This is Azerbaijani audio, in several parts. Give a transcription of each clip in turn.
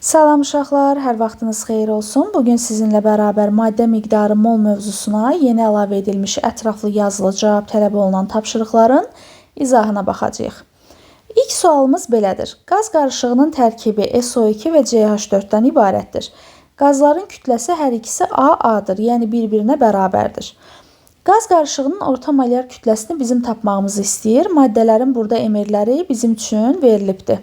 Salam uşaqlar, hər vaxtınız xeyir olsun. Bugün sizinlə bərabər maddə miqdarı mol mövzusuna yeni əlavə edilmiş ətraflı yazılı cavab tələb olunan tapşırıqların izahına baxacağıq. İlk sualımız belədir. Qaz qarışığının tərkibi SO2 və CH4-dən ibarətdir. Qazların kütləsi hər ikisi AA-dır, yəni bir-birinə bərabərdir. Qaz qarışığının orta molyar kütləsini bizim tapmağımızı istəyir. Maddələrin burada MR-ləri bizim üçün verilibdir.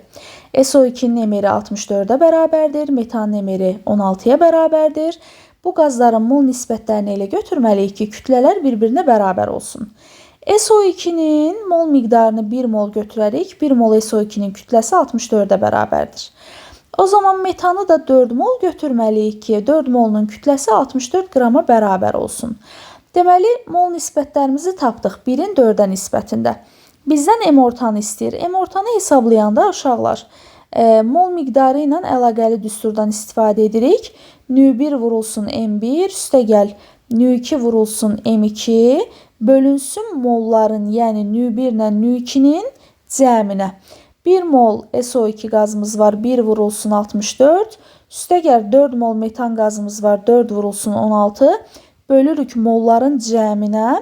SO2-nin MR-i 64-ə bərabərdir, metanın MR-i 16-ya bərabərdir. Bu qazların mol nisbətlərini elə götürməliyik ki, kütlələr bir-birinə bərabər olsun. SO2-nin mol miqdarını 1 mol götürərik. 1 mol SO2-nin kütləsi 64-ə bərabərdir. O zaman metanı da 4 mol götürməliyik ki, 4 molunun kütləsi 64 qrama bərabər olsun. Deməli, mol nisbətlərimizi tapdıq 1-in 4-ə nisbətində. Bizdən M ortanı istəyir. M ortanı hesablayanda uşaqlar, mol miqdarı ilə əlaqəli düsturdan istifadə edirik. Nü1 vurulsun M1, üstəgəl Nü2 vurulsun M2, bölünsün molların, yəni Nü1 ilə Nü2-nin cəminə. 1 mol SO2 qazımız var, 1 vurulsun 64, üstəgəl 4 mol metan qazımız var, 4 vurulsun 16, bölürük molların cəminə.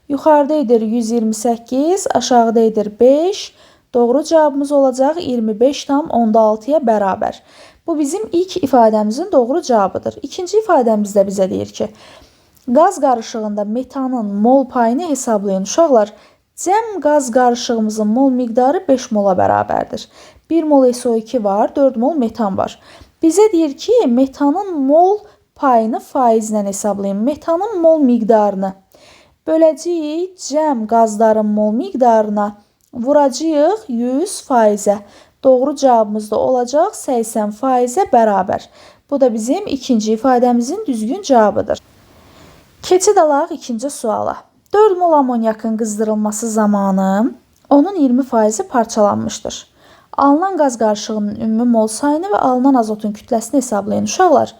Yuxarıda edir 128, aşağıda edir 5. Doğru cavabımız olacaq 25,6-ya bərabər. Bu bizim ilk ifadəmizin doğru cavabıdır. İkinci ifadəmiz də bizə deyir ki, qaz qarışığında metanın mol payını hesablayın. Uşaqlar, cəm qaz qarışığımızın mol miqdarı 5 mola bərabərdir. 1 mol SO2 var, 4 mol metan var. Bizə deyir ki, metanın mol payını faizlə hesablayın. Metanın mol miqdarını böləcəyik cəm qazların mol miqdarına, vuracağıq 100%-ə. Doğru cavabımız da olacaq 80%-ə bərabər. Bu da bizim ikinci ifadəmizin düzgün cavabıdır. Keçid alaq ikinci suala. 4 mol amonyakın qızdırılması zamanı onun 20%-i parçalanmışdır. Alınan qaz qarışığının ümumi mol sayını və alınan azotun kütləsini hesablayın. Uşaqlar,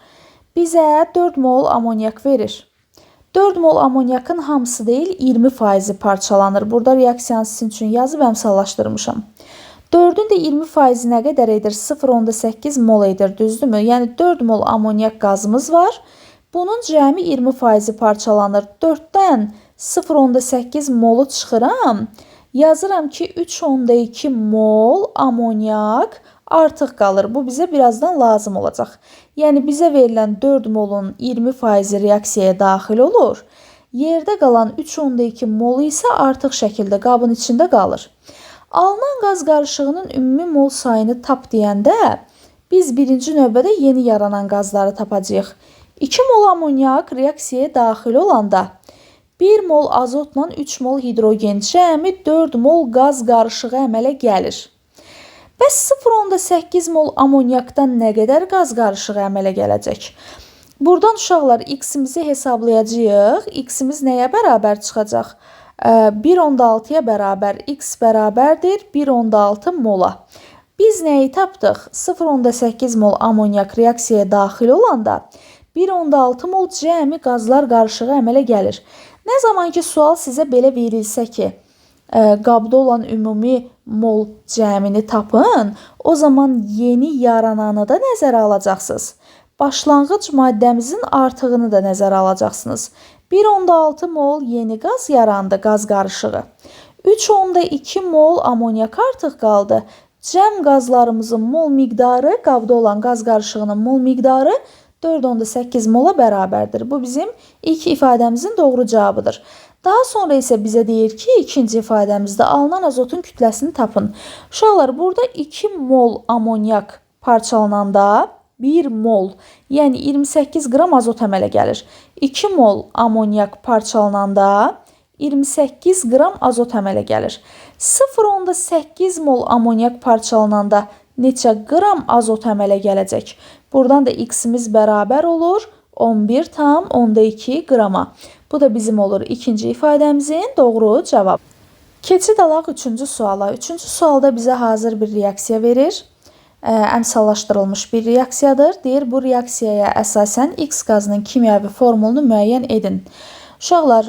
bizə 4 mol amonyak verir. 4 mol amonyakın hamısı deyil, 20%-i parçalanır. Burada reaksiyanı sizin üçün yazıb əmsallaşdırmışam. 4-ün də 20%-i nə qədər edir? 0,8 mol edir, düzdürmü? Yəni 4 mol amonyak qazımız var. Bunun cəmi 20%-i parçalanır. 4-dən 0,8 molu çıxıram. Yazıram ki, 3,2 mol amonyak artıq qalır. Bu bizə birazdan lazım olacaq. Yəni bizə verilən 4 molun 20%-i reaksiyaya daxil olur. Yerdə qalan 3,2 molu isə artıq şəkildə qabın içində qalır. Alınan qaz qarışığının ümumi mol sayını tap deyəndə biz birinci növbədə yeni yaranan qazları tapacağıq. 2 mol amonyak reaksiyaya daxil olanda 1 mol azotla 3 mol hidrogen cəmi 4 mol qaz qarışığı əmələ gəlir. Bəs 0,8 mol amonyakdan nə qədər qaz qarışığı əmələ gələcək? Buradan uşaqlar x-imizi hesablayacağıq. X-imiz nəyə bərabər çıxacaq? 1,6-ya bərabər. X bərabərdir 1,6 mola. Biz nəyi tapdıq? 0,8 mol amonyak reaksiyaya daxil olanda 1,6 mol cəmi qazlar qarışığı əmələ gəlir. Nə zaman ki sual sizə belə verilsə ki, qabda olan ümumi mol cəmini tapın, o zaman yeni yarananı da nəzərə alacaqsınız. Başlanğıc maddəmizin artığını da nəzərə alacaqsınız. 1,6 mol yeni qaz yarandı, qaz qarışığı. 3,2 mol amonyak artıq qaldı. Cəm qazlarımızın mol miqdarı, qabda olan qaz qarışığının mol miqdarı 4,8 mola bərabərdir. Bu bizim ilk ifadəmizin doğru cavabıdır. Daha sonra isə bizə deyir ki, ikinci ifadəmizdə alınan azotun kütləsini tapın. Uşaqlar, burada 2 mol amonyak parçalananda 1 mol, yəni 28 qram azot əmələ gəlir. 2 mol amonyak parçalananda 28 qram azot əmələ gəlir. 0,8 mol amonyak parçalananda neçə qram azot əmələ gələcək? Buradan da x-imiz bərabər olur 11,2 qrama. Bu da bizim olur ikinci ifadəmizin doğru cavabı. Keçid alaq üçüncü suala. Üçüncü sualda bizə hazır bir reaksiya verir. Əmsallaşdırılmış bir reaksiyadır. Deyir, bu reaksiyaya əsasən X qazının kimyəvi formulunu müəyyən edin. Uşaqlar,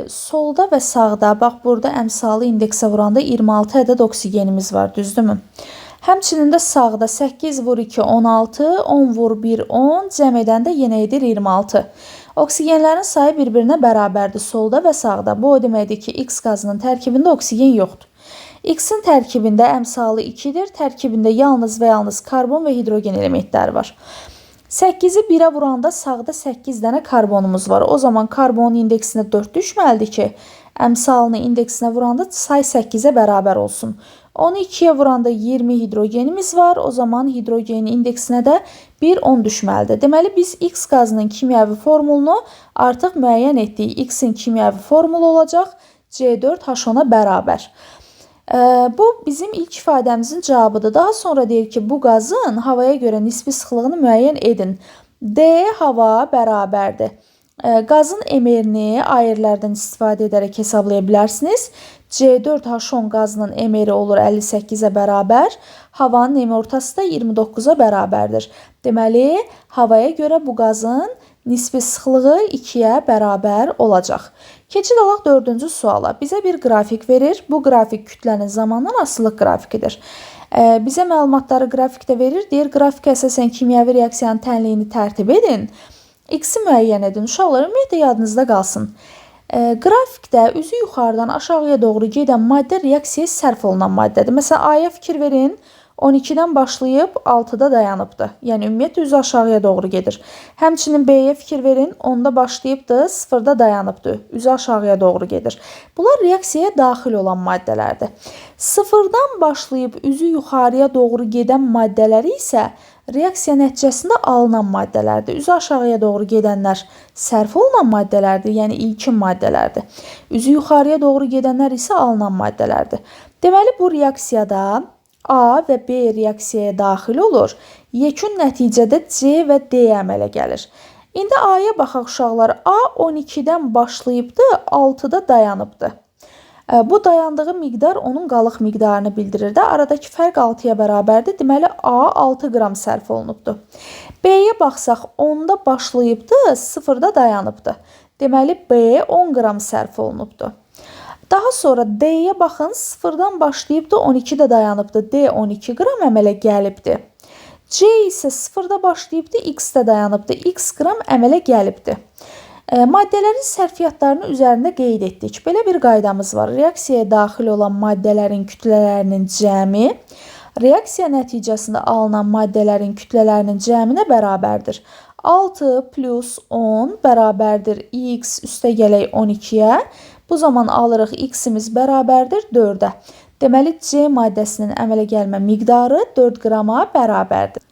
solda və sağda, bax burada əmsalı indeksə vuranda 26 ədəd oksigenimiz var, düzdürmü? Həmçinin də sağda 8 vur 2, 16, 10 vur 1, 10, cəm edəndə yenə edir 26. Oksigenlərin sayı bir-birinə bərabərdir solda və sağda. Bu o deməkdir ki, X qazının tərkibində oksigen yoxdur. X-in tərkibində əmsalı 2-dir. Tərkibində yalnız və yalnız karbon və hidrogen elementləri var. 8-i 1-ə vuranda sağda 8 dənə karbonumuz var. O zaman karbonun indeksinə 4 düşməlidir ki, əmsalını indeksinə vuranda say 8-ə bərabər olsun. Onu 2-yə vuranda 20 hidrogenimiz var. O zaman hidrogenin indeksinə də 1,10 düşməlidir. Deməli, biz X qazının kimyəvi formulunu artıq müəyyən etdik. X-in kimyəvi formulu olacaq C4H10-a bərabər. Bu bizim ilk ifadəmizin cavabıdır. Daha sonra deyir ki, bu qazın havaya görə nisbi sıxlığını müəyyən edin. D hava bərabərdir. Qazın MR-ni AR-lərdən istifadə edərək hesablaya bilərsiniz. C4H10 qazının MR-i olur 58-ə bərabər. Havanın M ortası da 29-a bərabərdir. Deməli, havaya görə bu qazın nisbi sıxlığı 2-yə bərabər olacaq. Keçid alaq 4-cü suala. Bizə bir qrafik verir. Bu qrafik kütlənin zamandan asılılıq qrafikidir. Bizə məlumatları qrafikdə verir. Deyir, qrafikə əsasən kimyəvi reaksiyanın tənliyini tərtib edin. X-i müəyyən edin. Uşaqlar, ümumiyyətlə yadınızda qalsın. Qrafikdə üzü yuxarıdan aşağıya doğru gedən maddə reaksiyaya sərf olunan maddədir. Məsələn, A-ya fikir verin. 12-dən başlayıb 6-da dayanıbdır. Yəni, ümumiyyətlə, üzü aşağıya doğru gedir. Həmçinin B-yə fikir verin. 10-da başlayıbdır, 0-da dayanıbdır. Üzü aşağıya doğru gedir. Bunlar reaksiyaya daxil olan maddələrdir. 0-dan başlayıb üzü yuxarıya doğru gedən maddələri isə reaksiya nəticəsində alınan maddələrdir. Üzü aşağıya doğru gedənlər sərf olunan maddələrdir, yəni ilkin maddələrdir. Üzü yuxarıya doğru gedənlər isə alınan maddələrdir. Deməli, bu reaksiyada A və B reaksiyaya daxil olur. Yekun nəticədə C və D əmələ gəlir. İndi A-ya baxaq uşaqlar. A 12-dən başlayıbdı, 6-da dayanıbdı. Bu dayandığı miqdar onun qalıq miqdarını bildirir də. Aradakı fərq 6-ya bərabərdir. Deməli, A 6 qram sərf olunubdur. B-yə baxsaq, 10-da başlayıbdı, 0-da dayanıbdı. Deməli, B 10 qram sərf olunubdur. Daha sonra D-yə baxın, 0-dan başlayıbdı, 12-də dayanıbdı. D 12 qram əmələ gəlibdi. C isə 0-da başlayıbdı, X-də dayanıbdı. X qram əmələ gəlibdi. Maddələrin sərfiyyatlarını üzərində qeyd etdik. Belə bir qaydamız var. Reaksiyaya daxil olan maddələrin kütlələrinin cəmi reaksiya nəticəsində alınan maddələrin kütlələrinin cəminə bərabərdir. 6 plus 10 bərabərdir x üstə gələk 12-yə. Bu zaman alırıq x-imiz bərabərdir 4-ə. Deməli, C maddəsinin əmələ gəlmə miqdarı 4 qrama bərabərdir.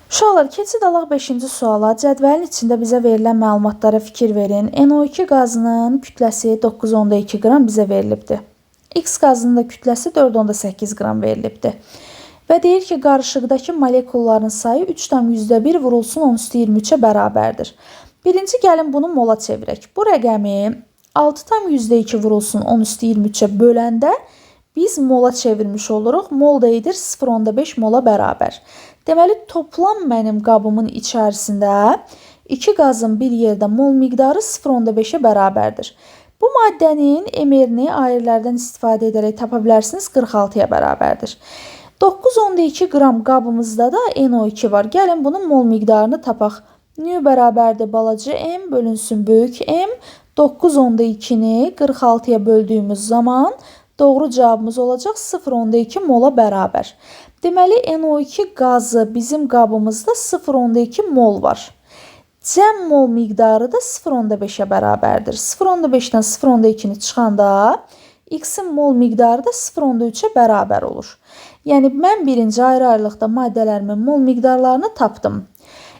Uşaqlar, keçid alaq 5-ci suala. Cədvəlin içində bizə verilən məlumatlara fikir verin. NO2 qazının kütləsi 9,2 qram bizə verilibdir. X qazının da kütləsi 4,8 qram verilibdir. Və deyir ki, qarışıqdakı molekulların sayı 3,1 vurulsun 10 üstü 23-ə bərabərdir. Birinci, gəlin bunu mola çevirək. Bu rəqəmi 6,2 vurulsun 10 üstü 23-ə böləndə biz mola çevirmiş oluruq. Mol da edir 0,5 mola bərabər. Deməli, toplam mənim qabımın içərisində iki qazın bir yerdə mol miqdarı 0,5-ə bərabərdir. Bu maddənin MR-ni AR-lərdən istifadə edərək tapa bilərsiniz, 46-ya bərabərdir. 9,2 qram qabımızda da NO2 var. Gəlin bunun mol miqdarını tapaq. Nü bərabərdir balaca m bölünsün böyük M. 9,2-ni 46-ya böldüyümüz zaman doğru cavabımız olacaq 0,2 mola bərabər. Deməli, NO2 qazı bizim qabımızda 0,2 mol var. Cəm mol miqdarı da 0,5-ə bərabərdir. 0,5-dən 0,2-ni çıxanda X-in mol miqdarı da 0,3-ə bərabər olur. Yəni, mən birinci ayrı-ayrılıqda maddələrimin mol miqdarlarını tapdım.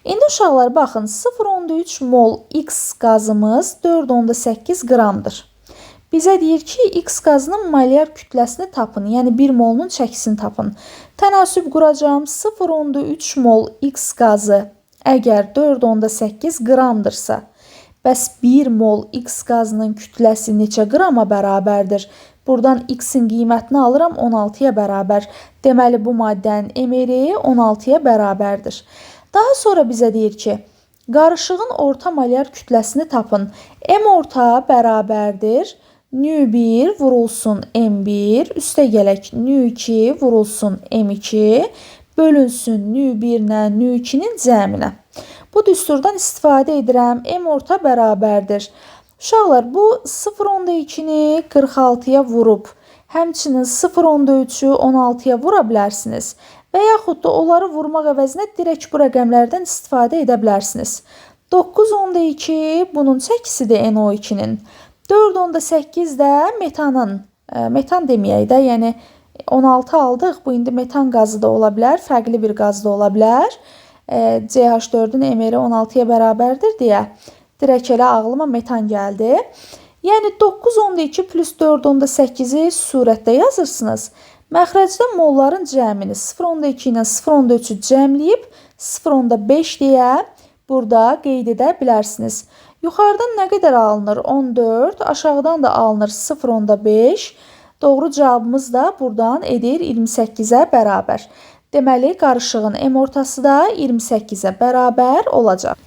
İndi uşaqlar, baxın, 0,3 mol X qazımız 4,8 qramdır. Bizə deyir ki, X qazının molyar kütləsini tapın, yəni 1 molunun çəkisini tapın. Tənasüb quracağam, 0,3 mol X qazı əgər 4,8 qramdırsa, bəs 1 mol X qazının kütləsi neçə qrama bərabərdir? Buradan X-in qiymətini alıram 16-ya bərabər. Deməli, bu maddənin MR-i 16-ya bərabərdir. Daha sonra bizə deyir ki, qarışığın orta molyar kütləsini tapın. M orta bərabərdir Nü1 vurulsun M1, üstə gələk Nü2 vurulsun M2, bölünsün Nü1 ilə Nü2-nin cəminə. Bu düsturdan istifadə edirəm. M orta bərabərdir. Uşaqlar, bu 0,2-ni 46-ya vurub, həmçinin 0,3-ü 16-ya vura bilərsiniz. Və yaxud da onları vurmaq əvəzinə direkt bu rəqəmlərdən istifadə edə bilərsiniz. 9,2 bunun çəkisidir NO2-nin. 4,8 də metanın, metan deməyək də, yəni 16 aldıq. Bu indi metan qazı da ola bilər, fərqli bir qaz da ola bilər. CH4-ün MR-i 16-ya bərabərdir deyə direkt elə ağlıma metan gəldi. Yəni 9,2 plus 4,8-i surətdə yazırsınız. Məxrəcdə molların cəmini 0,2 ilə 0,3-ü cəmləyib 0,5 deyə burada qeyd edə bilərsiniz. Yuxarıdan nə qədər alınır? 14, aşağıdan da alınır 0,5. Doğru cavabımız da buradan edir 28-ə bərabər. Deməli, qarışığın M ortası da 28-ə bərabər olacaq.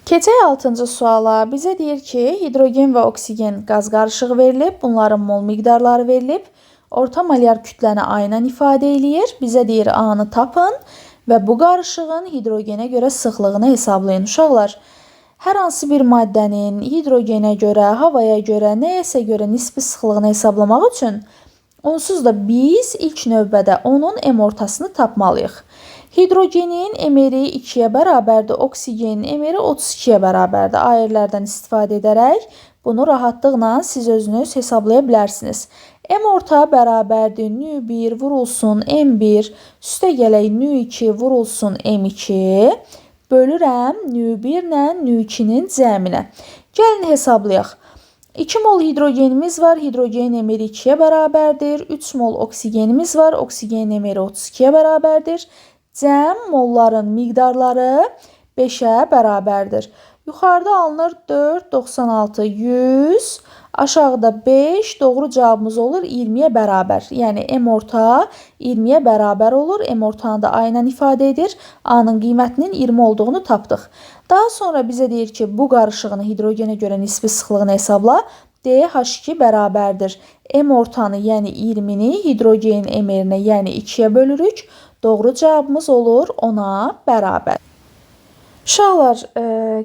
Keçək 6-cı suala. Bizə deyir ki, hidrogen və oksigen qaz qarışığı verilib, bunların mol miqdarları verilib. Orta molyar kütləni A ilə ifadə eləyir. Bizə deyir A-nı tapın və bu qarışığın hidrogenə görə sıxlığını hesablayın. Uşaqlar, hər hansı bir maddənin hidrogenə görə, havaya görə, nəyəsə görə nisbi sıxlığını hesablamaq üçün onsuz da biz ilk növbədə onun M ortasını tapmalıyıq. Hidrogenin MR-i 2-yə bərabərdir, oksigenin MR-i 32-yə bərabərdir. AR-lərdən istifadə edərək bunu rahatlıqla siz özünüz hesablaya bilərsiniz. M orta bərabərdir Nü1 vurulsun M1, üstə gələk Nü2 vurulsun M2, bölürəm Nü1 ilə Nü2-nin cəminə. Gəlin hesablayaq. 2 mol hidrogenimiz var, hidrogenin MR-i 2-yə bərabərdir. 3 mol oksigenimiz var, oksigenin MR-i 32-yə bərabərdir. Cəm molların miqdarları 5-ə bərabərdir. Yuxarıda alınır 4, 96, 100, aşağıda 5, doğru cavabımız olur 20-yə bərabər. Yəni M orta 20-yə bərabər olur. M ortanı da A ilə ifadə edir. A-nın qiymətinin 20 olduğunu tapdıq. Daha sonra bizə deyir ki, bu qarışığını hidrogenə görə nisbi sıxlığını hesabla. DH2 bərabərdir. M ortanı, yəni 20-ni hidrogenin MR-inə, yəni 2-yə bölürük. Doğru cavabımız olur 10-a bərabər. Uşaqlar,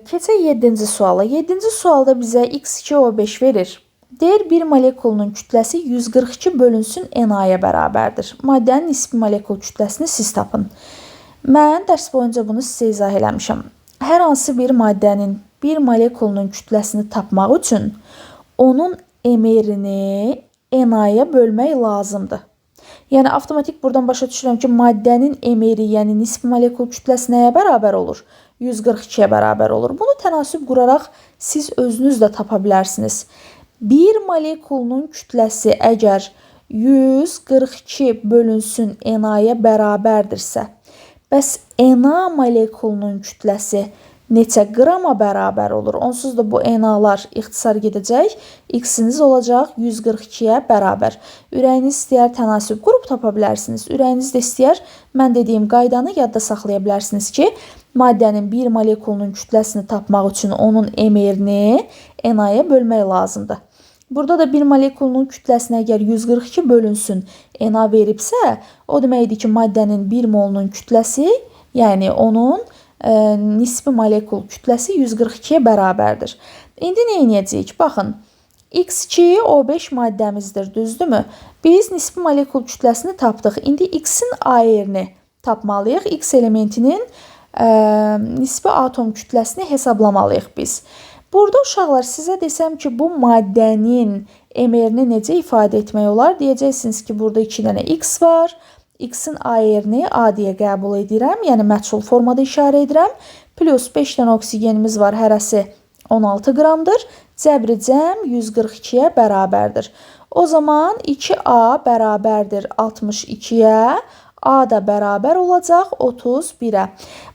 keçək 7-ci suala. 7-ci sualda bizə X2O5 verir. Deyir, bir molekulunun kütləsi 142 bölünsün Na-ya bərabərdir. Maddənin nisbi molekul kütləsini siz tapın. Mən dərs boyunca bunu sizə izah eləmişəm. Hər hansı bir maddənin bir molekulunun kütləsini tapmaq üçün onun MR-ini Na-ya bölmək lazımdır. Yəni, avtomatik buradan başa düşürəm ki, maddənin MR-i, yəni nisbi molekul kütləsi nəyə bərabər olur? 142-yə bərabər olur. Bunu tənasüb quraraq siz özünüz də tapa bilərsiniz. Bir molekulunun kütləsi əgər 142 bölünsün Na-ya bərabərdirsə, bəs Na molekulunun kütləsi neçə qrama bərabər olur? Onsuz da bu Na-lar ixtisar gedəcək. X-iniz olacaq 142-yə bərabər. Ürəyiniz istəyər tənasüb qrup tapa bilərsiniz. Ürəyiniz də istəyər mən dediyim qaydanı yadda saxlaya bilərsiniz ki, maddənin bir molekulunun kütləsini tapmaq üçün onun MR-ni Na-ya bölmək lazımdır. Burada da bir molekulunun kütləsinə əgər 142 bölünsün Na veribsə, o deməkdir ki, maddənin bir molunun kütləsi, yəni onun nisbi molekul kütləsi 142-yə bərabərdir. İndi nə edəcəyik? Baxın, X2O5 maddəmizdir, düzdürmü? Biz nisbi molekul kütləsini tapdıq. İndi X-in AR-ni tapmalıyıq. X elementinin nisbi atom kütləsini hesablamalıyıq biz. Burada uşaqlar sizə desəm ki, bu maddənin MR-ni necə ifadə etmək olar? Deyəcəksiniz ki, burada 2 dənə X var. X-in AR-ni A deyə qəbul edirəm, yəni məchul formada işarə edirəm. Plus 5 dənə oksigenimiz var, hərəsi 16 qramdır. Cəbri cəm 142-yə bərabərdir. O zaman 2A bərabərdir 62-yə, A da bərabər olacaq 31-ə.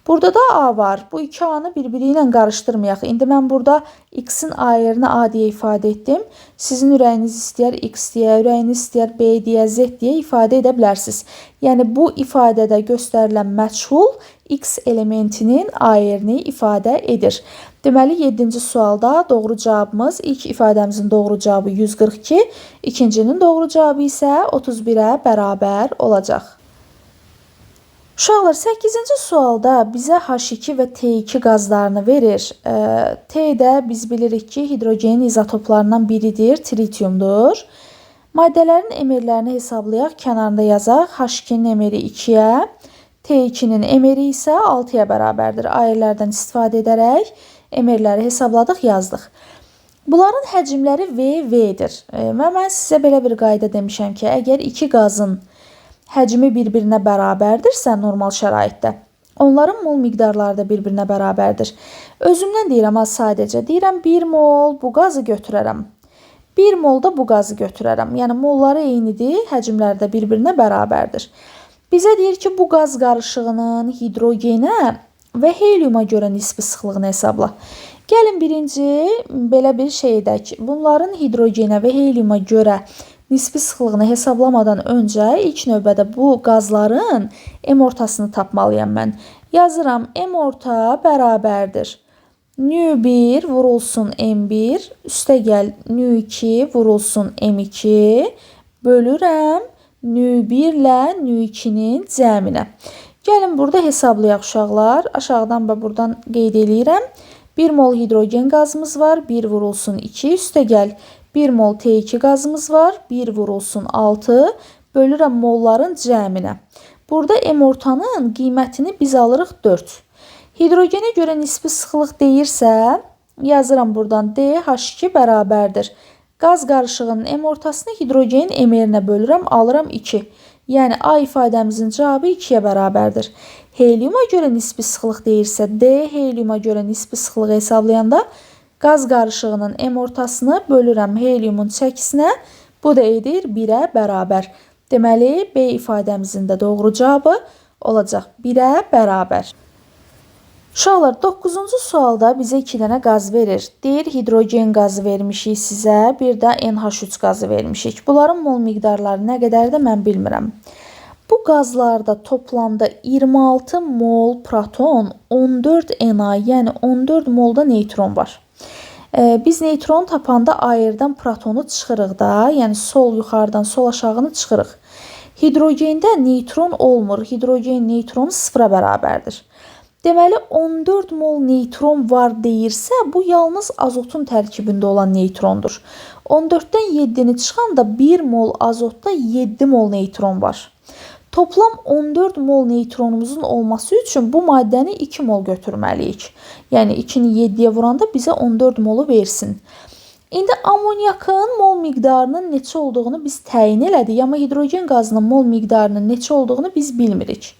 Burada da A var. Bu iki A-nı bir-biri ilə qarışdırmayaq. İndi mən burada X-in A yerinə A deyə ifadə etdim. Sizin ürəyiniz istəyər X deyə, ürəyiniz istəyər B deyə, Z deyə ifadə edə bilərsiniz. Yəni bu ifadədə göstərilən məchul X elementinin A yerini ifadə edir. Deməli 7-ci sualda doğru cavabımız, ilk ifadəmizin doğru cavabı 142, ikincinin doğru cavabı isə 31-ə bərabər olacaq. Uşaqlar, 8-ci sualda bizə H2 və T2 qazlarını verir. T də biz bilirik ki, hidrogenin izotoplarından biridir, tritiumdur. Maddələrin emirlərini hesablayaq, kənarında yazaq. H2-nin emiri 2-yə, T2-nin emiri isə 6-ya bərabərdir. Ayirlərdən istifadə edərək emirləri hesabladıq, yazdıq. Bunların həcmləri V, V-dir. Və mən sizə belə bir qayda demişəm ki, əgər iki qazın həcmi bir-birinə bərabərdirsə normal şəraitdə, onların mol miqdarları da bir-birinə bərabərdir. Özümdən deyirəm, az sadəcə. Deyirəm 1 mol bu qazı götürərəm. 1 mol da bu qazı götürərəm. Yəni molları eynidir, həcmləri də bir-birinə bərabərdir. Bizə deyir ki, bu qaz qarışığının hidrogenə və heliuma görə nisbi sıxlığını hesabla. Gəlin birinci belə bir şey edək. Bunların hidrogenə və heliuma görə nisbi sıxlığını hesablamadan öncə ilk növbədə bu qazların M ortasını tapmalıyam mən. Yazıram, M orta bərabərdir. Nü1 vurulsun M1, üstə gəl Nü2 vurulsun M2, bölürəm Nü1 ilə Nü2-nin cəminə. Gəlin burada hesablayaq uşaqlar. Aşağıdan və buradan qeyd eləyirəm. 1 mol hidrogen qazımız var, 1 vurulsun 2, üstə gəl 1 mol T2 qazımız var, 1 vurulsun 6, bölürəm molların cəminə. Burada M ortanın qiymətini biz alırıq 4. Hidrogenə görə nisbi sıxlıq deyirsə, yazıram buradan D, H2 bərabərdir. Qaz qarışığının M ortasını hidrogenin M yerinə bölürəm, alıram 2. Yəni A ifadəmizin cavabı 2-yə bərabərdir. Heliuma görə nisbi sıxlıq deyirsə, D heliuma görə nisbi sıxlığı hesablayanda qaz qarışığının M ortasını bölürəm heliumun çəkisinə. Bu da edir 1-ə bərabər. Deməli, B ifadəmizin də doğru cavabı olacaq 1-ə bərabər. Uşaqlar, 9-cu sualda bizə 2 dənə qaz verir. Deyir, hidrogen qazı vermişik sizə, bir də NH3 qazı vermişik. Bunların mol miqdarları nə qədərdir mən bilmirəm. Bu qazlarda toplamda 26 mol proton, 14 Na, yəni 14 molda neytron var. Biz neytron tapanda ayırdan protonu çıxırıq da, yəni sol yuxarıdan sol aşağını çıxırıq. Hidrogendə neytron olmur. Hidrogen neytronu sıfıra bərabərdir. Deməli, 14 mol neytron var deyirsə, bu yalnız azotun tərkibində olan neytrondur. 14-dən 7-ni çıxanda 1 mol azotda 7 mol neytron var. Toplam 14 mol neytronumuzun olması üçün bu maddəni 2 mol götürməliyik. Yəni 2-ni 7-yə vuranda bizə 14 molu versin. İndi amonyakın mol miqdarının neçə olduğunu biz təyin elədik, amma hidrogen qazının mol miqdarının neçə olduğunu biz bilmirik.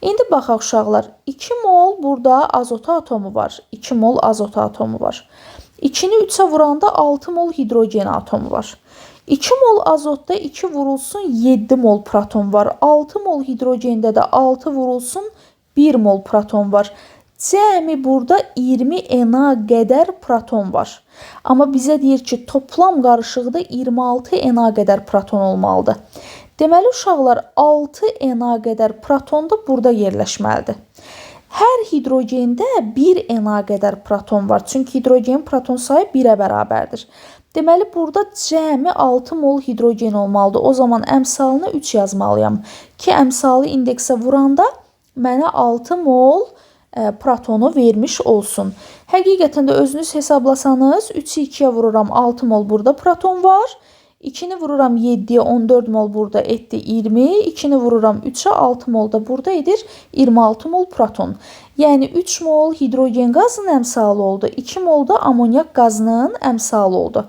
İndi baxaq uşaqlar, 2 mol burada azot atomu var. 2 mol azot atomu var. 2-ni 3-ə vuranda 6 mol hidrogen atomu var. 2 mol azotda 2 vurulsun 7 mol proton var. 6 mol hidrogendə də 6 vurulsun 1 mol proton var. Cəmi burada 20 Na qədər proton var. Amma bizə deyir ki, toplam qarışıqda 26 Na qədər proton olmalıdır. Deməli, uşaqlar, 6 Na qədər proton da burada yerləşməlidir. Hər hidrogendə 1 Na qədər proton var. Çünki hidrogenin proton sayı 1-ə bərabərdir. Deməli, burada cəmi 6 mol hidrogen olmalıdır. O zaman əmsalını 3 yazmalıyam ki, əmsalı indeksə vuranda mənə 6 mol protonu vermiş olsun. Həqiqətən də özünüz hesablasanız, 3-ü 2-yə vururam, 6 mol burada proton var. 2-ni vururam 7-yə, 14 mol burada etdi 20. 2-ni vururam 3-ə, 6 mol da burada edir 26 mol proton. Yəni 3 mol hidrogen qazının əmsalı oldu. 2 mol da amonyak qazının əmsalı oldu.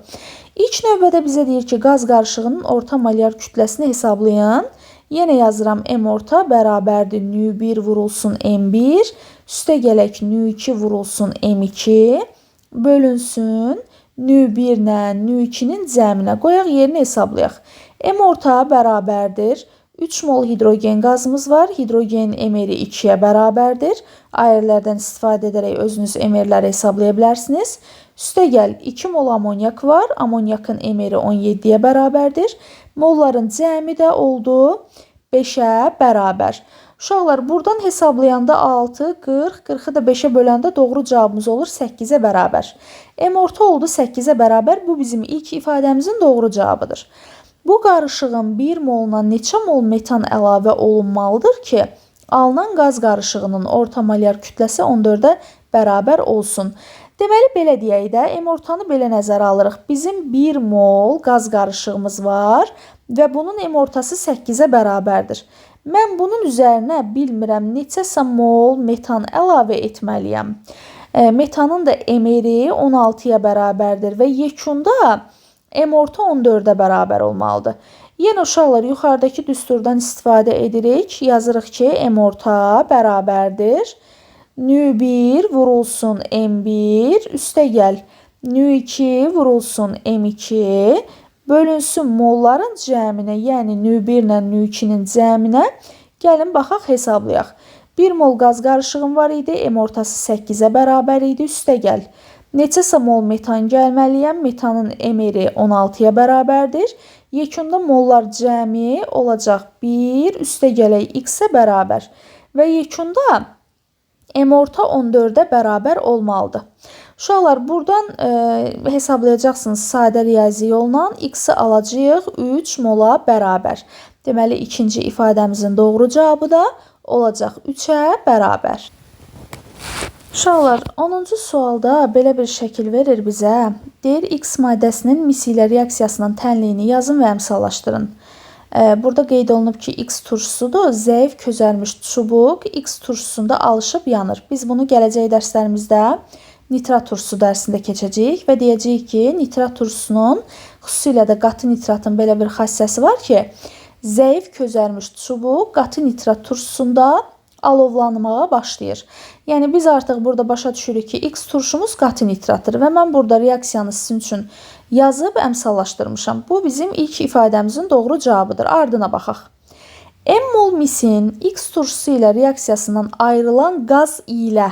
İlk növbədə bizə deyir ki, qaz qarışığının orta molyar kütləsini hesablayın. Yenə yazıram M orta bərabərdir nü1 vurulsun M1. Üstə gələk nü2 vurulsun M2. Bölünsün nü1 ilə nü2-nin cəminə. Qoyaq yerini hesablayaq. M orta bərabərdir. 3 mol hidrogen qazımız var. Hidrogenin MR-i 2-yə bərabərdir. Ayrılardan istifadə edərək özünüz MR-ləri hesablaya bilərsiniz. Üstəgəl 2 mol amonyak var. Amonyakın MR-i 17-yə bərabərdir. Molların cəmi də oldu 5-ə bərabər. Uşaqlar, buradan hesablayanda 6, 40, 40-ı da 5-ə böləndə doğru cavabımız olur 8-ə bərabər. M orta oldu 8-ə bərabər. Bu bizim ilk ifadəmizin doğru cavabıdır. Bu qarışığın 1 moluna neçə mol metan əlavə olunmalıdır ki, alınan qaz qarışığının orta molyar kütləsi 14-ə bərabər olsun. Deməli, belə deyək də, M ortanı belə nəzərə alırıq. Bizim 1 mol qaz qarışığımız var və bunun M ortası 8-ə bərabərdir. Mən bunun üzərinə bilmirəm neçəsə mol metan əlavə etməliyəm. Metanın da MR-i 16-ya bərabərdir və yekunda M orta 14-ə bərabər olmalıdır. Yenə uşaqlar, yuxarıdakı düsturdan istifadə edirik. Yazırıq ki, M orta bərabərdir. Nü1 vurulsun M1, üstəgəl Nü2 vurulsun M2, bölünsün molların cəminə, yəni Nü1 ilə Nü2-nin cəminə. Gəlin baxaq, hesablayaq. 1 mol qaz qarışığım var idi, M ortası 8-ə bərabər idi, üstəgəl neçəsə mol metan gəlməliyəm. Metanın MR-i 16-ya bərabərdir. Yekunda mollar cəmi olacaq 1, üstəgələk X-ə bərabər. Və yekunda M orta 14-ə bərabər olmalıdır. Uşaqlar, buradan hesablayacaqsınız sadə riyazi yolla. X-i alacağıq 3 mola bərabər. Deməli, ikinci ifadəmizin doğru cavabı da olacaq 3-ə bərabər. Uşaqlar, 10-cu sualda belə bir şəkil verir bizə. Deyir, X maddəsinin mis ilə reaksiyasının tənliyini yazın və əmsallaşdırın. Burada qeyd olunub ki, X turşusudur. Zəif közərmiş çubuq X turşusunda alışıb yanır. Biz bunu gələcək dərslərimizdə nitrat turşusu dərsində keçəcəyik və deyəcəyik ki, nitrat turşusunun, xüsusilə də qatı nitratın belə bir xassəsi var ki, zəif közərmiş çubuq qatı nitrat turşusunda alovlanmağa başlayır. Yəni biz artıq burada başa düşürük ki, X turşumuz qatı nitratdır və mən burada reaksiyanı sizin üçün yazıb əmsallaşdırmışam. Bu bizim ilk ifadəmizin doğru cavabıdır. Ardına baxaq. M mol misin X turşusu ilə reaksiyasından ayrılan qaz ilə.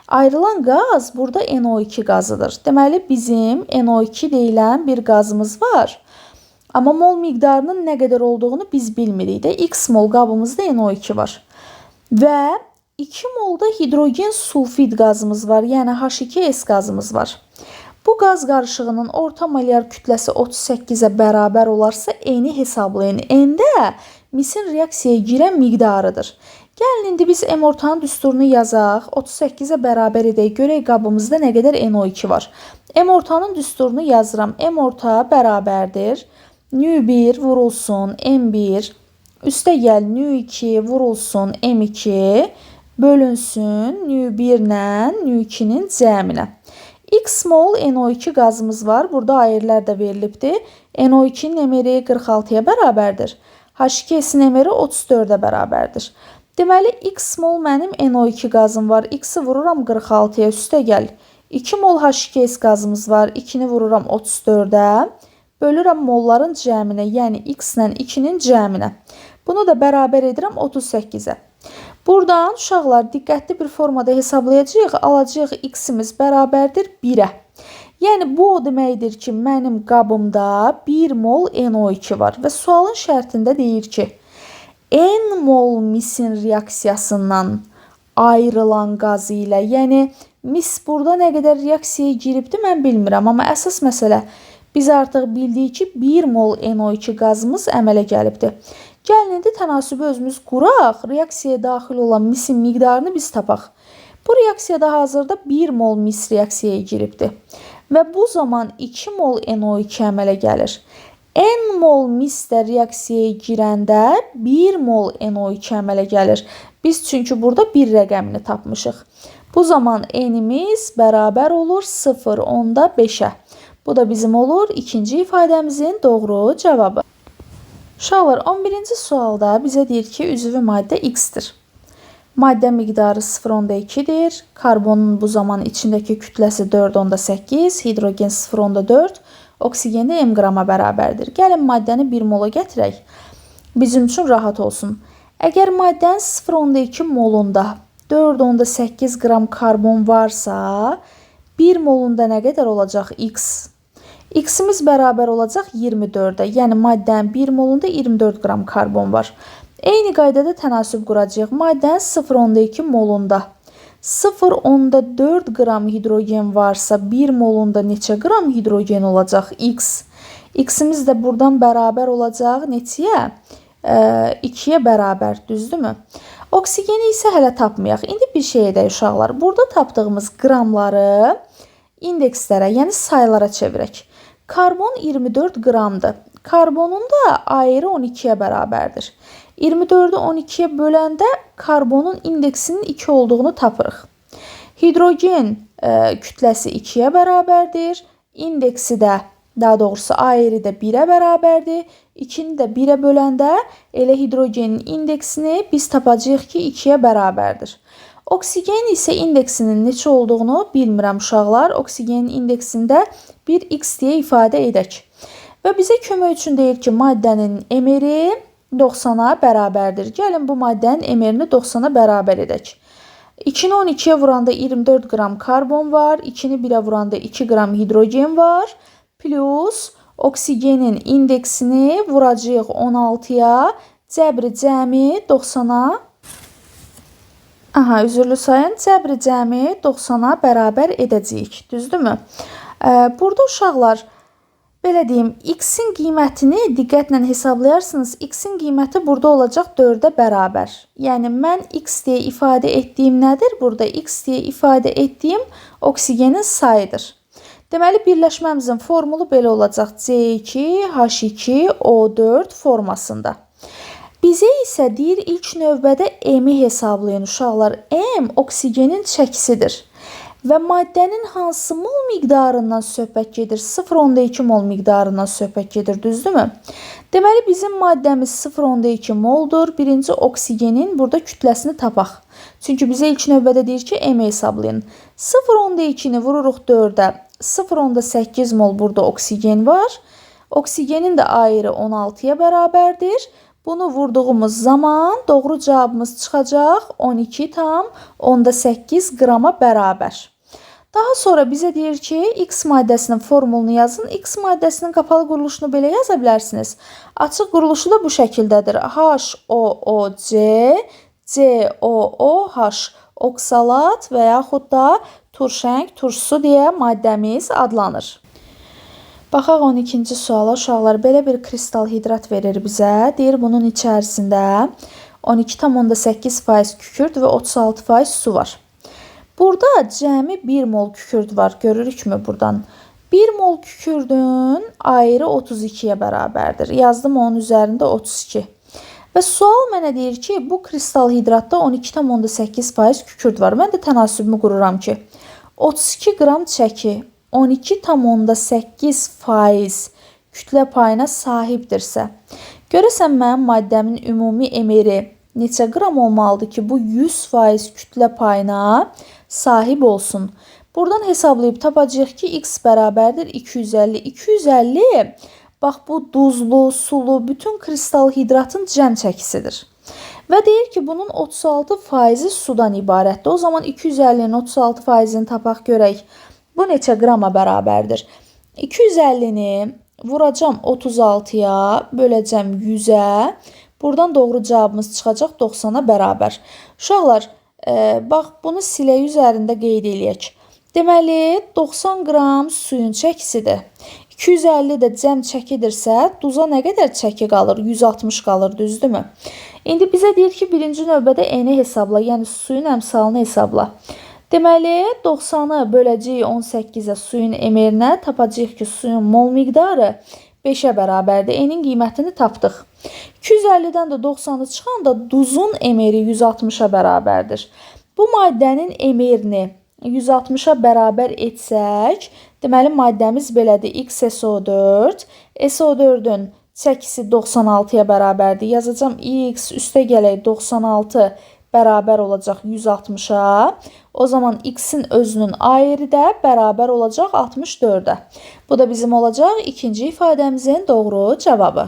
Ayrılan qaz burada NO2 qazıdır. Deməli bizim NO2 deyilən bir qazımız var. Amma mol miqdarının nə qədər olduğunu biz bilmirik də. X mol qabımızda NO2 var. Və 2 molda hidrogen sulfid qazımız var, yəni H2S qazımız var. Bu qaz qarışığının orta molyar kütləsi 38-ə bərabər olarsa, N-i hesablayın. N-də misin reaksiyaya girən miqdarıdır. Gəlin indi biz M ortanın düsturunu yazaq. 38-ə bərabər edək. Görək qabımızda nə qədər NO2 var. M ortanın düsturunu yazıram. M orta bərabərdir. Nü1 vurulsun M1. Üstəgəl Nü2 vurulsun M2 bölünsün Nü1 ilə Nü2-nin cəminə. X mol NO2 qazımız var. Burada ayrılar da verilibdir. NO2-nin MR-i 46-ya bərabərdir. H2S-in MR-i 34-ə bərabərdir. Deməli, X mol mənim NO2 qazım var. X-i vururam 46-ya, üstəgəl 2 mol H2S qazımız var. 2-ni vururam 34-ə. Bölürəm molların cəminə, yəni X ilə 2-nin cəminə. Bunu da bərabər edirəm 38-ə. Buradan uşaqlar diqqətli bir formada hesablayacağıq. Alacağıq X-imiz bərabərdir 1-ə. Yəni bu o deməkdir ki, mənim qabımda 1 mol NO2 var. Və sualın şərtində deyir ki, N mol misin reaksiyasından ayrılan qaz ilə, yəni mis burada nə qədər reaksiyaya giribdir mən bilmirəm. Amma əsas məsələ biz artıq bildik ki, 1 mol NO2 qazımız əmələ gəlibdir. Gəlin indi tənasübü özümüz quraq, reaksiyaya daxil olan misin miqdarını biz tapaq. Bu reaksiyada hazırda 1 mol mis reaksiyaya giribdir. Və bu zaman 2 mol NO2 əmələ gəlir. N mol mis də reaksiyaya girəndə 1 mol NO2 əmələ gəlir. Biz çünki burada 1 rəqəmini tapmışıq. Bu zaman N-imiz bərabər olur 0,5-ə. Bu da bizim olur ikinci ifadəmizin doğru cavabı. Uşaqlar, 11-ci sualda bizə deyir ki, üzvü maddə X-dir. Maddə miqdarı 0,2-dir. Karbonun bu zaman içindəki kütləsi 4,8, hidrogen 0,4, oksigen də m qrama bərabərdir. Gəlin maddəni 1 mola gətirək. Bizim üçün rahat olsun. Əgər maddənin 0,2 molunda 4,8 qram karbon varsa, 1 molunda nə qədər olacaq X? X-imiz bərabər olacaq 24-ə. Yəni maddənin 1 molunda 24 qram karbon var. Eyni qaydada tənasüb quracağıq. Maddənin 0,2 molunda 0,4 qram hidrogen varsa, 1 molunda neçə qram hidrogen olacaq? X. X-imiz də buradan bərabər olacaq neçəyə? 2-yə bərabər, düzdürmü? Oksigeni isə hələ tapmayaq. İndi bir şey edək uşaqlar. Burada tapdığımız qramları indekslərə, yəni saylara çevirək. Karbon 24 qramdır. Karbonun da ayrı 12-yə bərabərdir. 24-ü 12-yə böləndə karbonun indeksinin 2 olduğunu tapırıq. Hidrogen kütləsi 2-yə bərabərdir. İndeksi də, daha doğrusu ayrı da 1-ə bərabərdir. 2-ni də 1-ə böləndə elə hidrogenin indeksini biz tapacağıq ki, 2-yə bərabərdir. Oksigen isə indeksinin neçə olduğunu bilmirəm uşaqlar. Oksigenin indeksində 1x deyə ifadə edək. Və bizə kömək üçün deyir ki, maddənin MR-i 90-a bərabərdir. Gəlin bu maddənin MR-ini 90-a bərabər edək. 2-ni 12-yə vuranda 24 qram karbon var. 2-ni 1-ə vuranda 2 qram hidrogen var. Plus oksigenin indeksini vuracağıq 16-ya. Cəbri cəmi 90-a. Aha, üzrlü sayın. Cəbri cəmi 90-a bərabər edəcəyik. Düzdürmü? Burada uşaqlar, belə deyim, x-in qiymətini diqqətlə hesaplayarsınız. X-in qiyməti burada olacaq 4-ə bərabər. Yəni, mən x deyə ifadə etdiyim nədir? Burada x deyə ifadə etdiyim oksigenin sayıdır. Deməli, birləşməmizin formulu belə olacaq. C2H2O4 formasında. Bizə isə deyir, ilk növbədə M-i hesablayın uşaqlar. M oksigenin çəkisidir. Və maddənin hansı mol miqdarından söhbət gedir? 0,2 mol miqdarından söhbət gedir, düzdürmü? Deməli, bizim maddəmiz 0,2 moldur. Birinci oksigenin burada kütləsini tapaq. Çünki bizə ilk növbədə deyir ki, M hesablayın. 0,2-ni vururuq 4-ə. 0,8 mol burada oksigen var. Oksigenin də ayrı 16-ya bərabərdir. Bunu vurduğumuz zaman doğru cavabımız çıxacaq 12,8 qrama bərabər. Daha sonra bizə deyir ki, X maddəsinin formulunu yazın. X maddəsinin qapalı quruluşunu belə yaza bilərsiniz. Açıq quruluşu da bu şəkildədir. HOOC, COOH, oksalat və yaxud da turşəng turşusu deyə maddəmiz adlanır. Baxaq 12-ci suala uşaqlar, belə bir kristal hidrat verir bizə. Deyir, bunun içərisində 12,8% kükürd və 36% su var. Burada cəmi 1 mol kükürd var. Görürükmü buradan? 1 mol kükürdün ayrı 32-yə bərabərdir. Yazdım onun üzərində 32. Və sual mənə deyir ki, bu kristal hidratda 12,8% kükürd var. Mən də tənasübümü qururam ki, 32 qram çəki 12,8% kütlə payına sahibdirsə, görəsən mənim maddəmin ümumi MR-i neçə qram olmalıdır ki, bu 100% kütlə payına sahib olsun? Buradan hesablayıb tapacağıq ki, x bərabərdir 250. 250, bax bu duzlu, sulu, bütün kristal hidratın cəm çəkisidir. Və deyir ki, bunun 36%-i sudan ibarətdir. O zaman 250-nin 36%-ni tapaq görək. Bu neçə qrama bərabərdir? 250-ni vuracam 36-ya, böləcəm 100-ə. Buradan doğru cavabımız çıxacaq 90-a bərabər. Uşaqlar, bax bunu silək üzərində qeyd eləyək. Deməli, 90 qram suyun çəkisidir. 250 də cəm çəkidirsə, duza nə qədər çəki qalır? 160 qalır, düzdürmü? İndi bizə deyir ki, birinci növbədə N-i hesabla, yəni suyun əmsalını hesabla. Deməli, 90-ı böləcəyik 18-ə suyun MR-inə, tapacağıq ki, suyun mol miqdarı 5-ə bərabərdir. N-in qiymətini tapdıq. 250-dən də 90-ı çıxanda duzun MR-i 160-a bərabərdir. Bu maddənin MR-ini 160-a bərabər etsək, deməli, maddəmiz belədir. XSO4, SO4-ün çəkisi 96-ya bərabərdir. Yazacağam X üstə gələk 96 bərabər olacaq 160-a. O zaman X-in özünün ayırı da bərabər olacaq 64-ə. Bu da bizim olacaq ikinci ifadəmizin doğru cavabı.